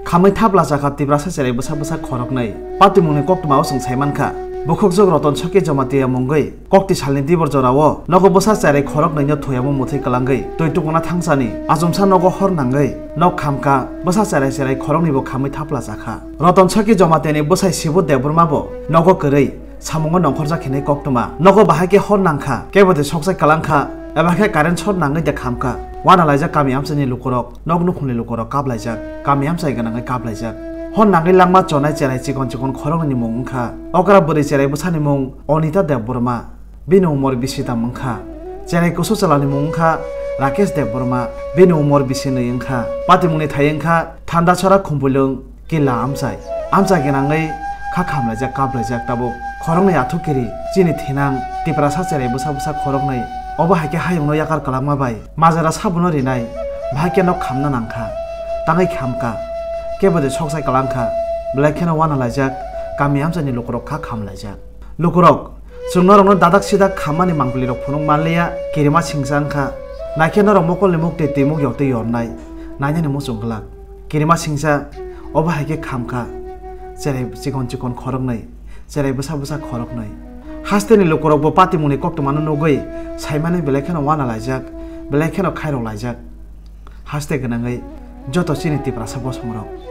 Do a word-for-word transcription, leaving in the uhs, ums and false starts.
Khamwi thapla chakha Tiprasa cherai bwsa bwsa khoroknwi. Patimungni koktwmao chwng sai mankha, bukhukjwk Roton Soki Jomatia mungwi kokti salni dibor jorao nogo bwsa cherai khoroknwino thwiyamu mwthwi kwlangwi twi tukuna thangsani achomsa nogo hor nangwi nok khamkha, bwsa cherai cherai khoroknwibo khamwi thapla chakha. Roton Soki Jomatiani bwsai Sibu Debbarmabo nogo kwrwi samungo nongkhorjak hinwi koktwma. Nogo bahai khe hor nangkha, kebo de sokjak kwlangkha, eba khe current short nangwi de khamkha. Wana laijak kami amchaini lukurok, nok nukhungni lukurok kaplaijak, kami amchai gwnangwi kaplaijak. Hor nangwi langma chonai cherai chikon chikon khoroknwini mung wngkha. Okra bwrwi cherai bwsani mung Onita Debbarma, bini umor bisi tamo wngkha. Cherai kusu chalani mung wngkha Rakesh Debbarma, bini umor bisi nwi wngkha. Patimungni thai wngkha Thandasora Khumpuilwng Killa amchai. Amchai gwnangwi kha khamlaijak, kaplaijak tabuk. Khoroknwi athukiri chini thinang Tiprasa cherai bwsa bwsa khoroknwi. Obo hai khe hayungno yakar kwlangma bai majra sabuno rinai, bahai khe nok khamna nangkha. Tangwi khamkha. Kebo de sokjak kwlangkha. Belai kheno wana laijak, kami amchaini lukurok kha khamlaijak. Lukurok, chwng norokno dadak sidak khammani mangpilirok phunuk manliya, kirima singsa wngkha. Naikhe norok mokolni muktwi twi muk yoktwi yornai, nainani muchung glak. Kirima singsa, obo hai khe khamkha, cherai chikon chikon khoroknwi, cherai bwsa bwsa khoroknwi. Hasteni lukurokbo patimungni koktwmano nugwi saimani belai kheno wana laijak, belai kheno khairok laijak. Haste gwnangwi joto chini Tiprasa bosongrok